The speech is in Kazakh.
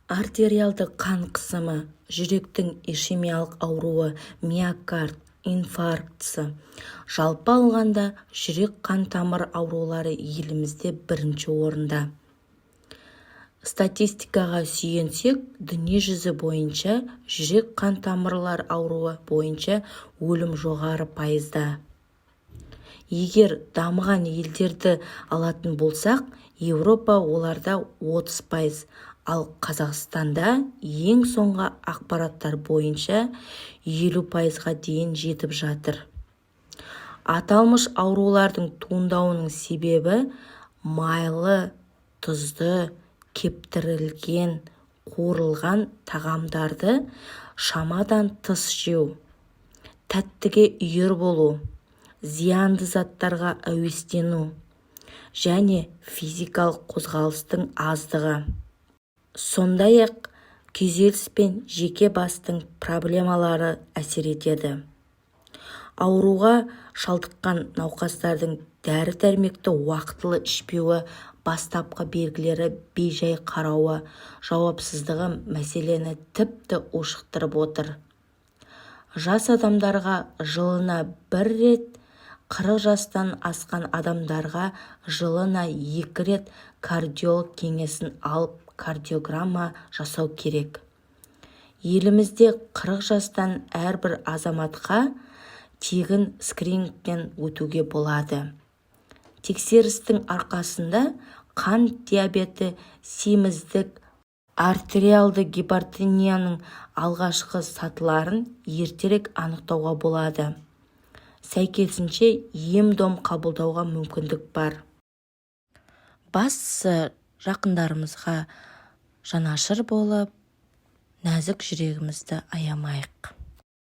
Артериалды қан қысымы, жүректің ишемиялық ауруы, миокард инфарктісі, жалпы алғанда, жүрек-қан тамыр аурулары елімізде бірінші орында. Статистикаға сүйенсек, дүниежүзі бойынша жүрек-қан тамырлар ауруы бойынша өлім жоғары пайызда. Егер дамыған елдерді алатын болсақ, Еуропа, оларда 30%, ал Қазақстанда ең соңғы ақпараттар бойынша 50%-ға дейін жетіп жатыр. Аталмыш аурулардың туындауының себебі майлы, тұзды, кептірілген, қуырылған тағамдарды шамадан тыс жеу, тәттіге үйір болу, зиянды заттарға әуестену және физикалық қозғалыстың аздығы. Сондай-ақ күйзеліс пен жеке бастың проблемалары әсер етеді. Ауруға шалдыққан науқастардың дәрі-дәрмекті уақытылы ішпеуі, бастапқы белгілерге бей-жай қарауы, жауапсыздығы мәселені тіпті ушықтырып отыр. Жас адамдарға жылына бір рет, 40 жастан асқан адамдарға жылына екі рет кардиолог кеңесін алып, кардиограмма жасау керек. Елімізде 40 жастан әрбір азаматқа тегін скринингтен өтуге болады. Тексерістің арқасында қант диабеті, семіздік, артериалды гипертонияның алғашқы сатыларын ертерек анықтауға болады. Сәйкесінше ем-дом қабылдауға мүмкіндік бар. Бастысы, жақындарымызға жанашыр болып, нәзік жүрегімізді аямайық.